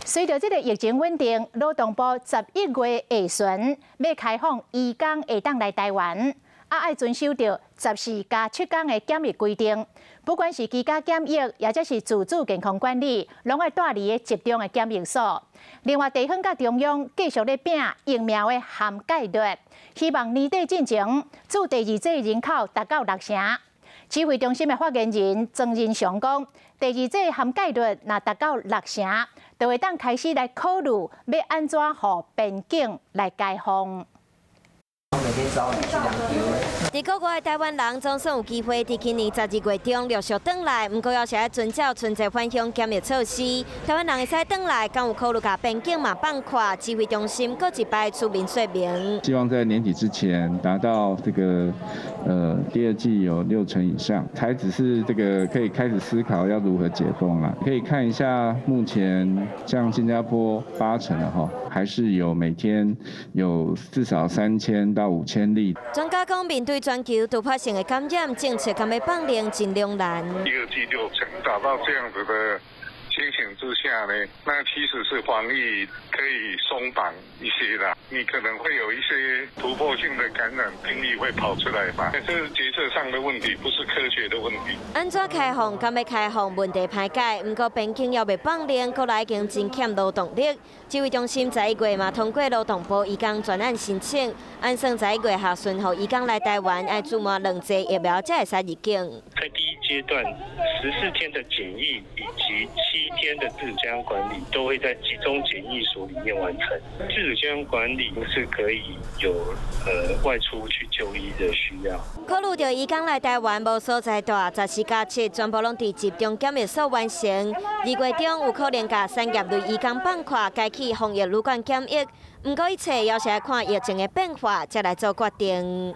隨著這个疫情穩定，勞動部11月下旬欲開放移工會當來台灣，啊愛遵守著14加7工的檢疫規定。不管是居家檢疫，抑者是自主健康管理，攏愛蹛佇个集中的檢疫所。另外，地方佮中央繼續咧拚疫苗的涵蓋率，希望年底進前注第二劑人口達到六成。指揮中心的發言人莊人祥講，第二劑涵蓋率若達到六成，就會當開始來考慮欲按怎予邊境來開放。佇國外的台灣人總算有機會佇今年12月中陸續轉來，毋過猶是愛遵照春節返鄉檢疫措施。台灣人會使轉來，敢有考慮共邊境嘛放寬？指揮中心閣一擺出面說明。希望在年底之前達到這個第二劑有六成以上，才只是這個可以開始思考要如何解封啦。可以看一下目前像新加坡八成了哈，還是有每天有至少3000到5000例。專家講，面對全球突破性的感染，政策敢欲放寬真兩難。第二劑六成達到這樣子的情形之下呢，那其實是防疫可以鬆綁一些的。你可能會有一些突破性的感染病例會跑出來嘛？這是決策上的問題，不是科學的問題。按怎開放？敢欲開放？問題歹解。毋過邊境猶未放寬，國內已經真欠勞動力。指揮中心11月嘛通過勞動部移工專案申請，按算11月下旬予移工來台灣，愛注滿兩劑疫苗才會使入境。在第一階段，14天的檢疫以及7天的自主健康管理都會在集中檢疫所裡面完成。自主健康管理是可以有外出去就醫的需要。考慮著移工來台灣無所在蹛，14加7全部攏佇集中檢疫所完成。2月中有可能共產業類移工放寬，改去防疫旅館檢疫。毋過一切猶是愛看疫情的變化，才來做決定。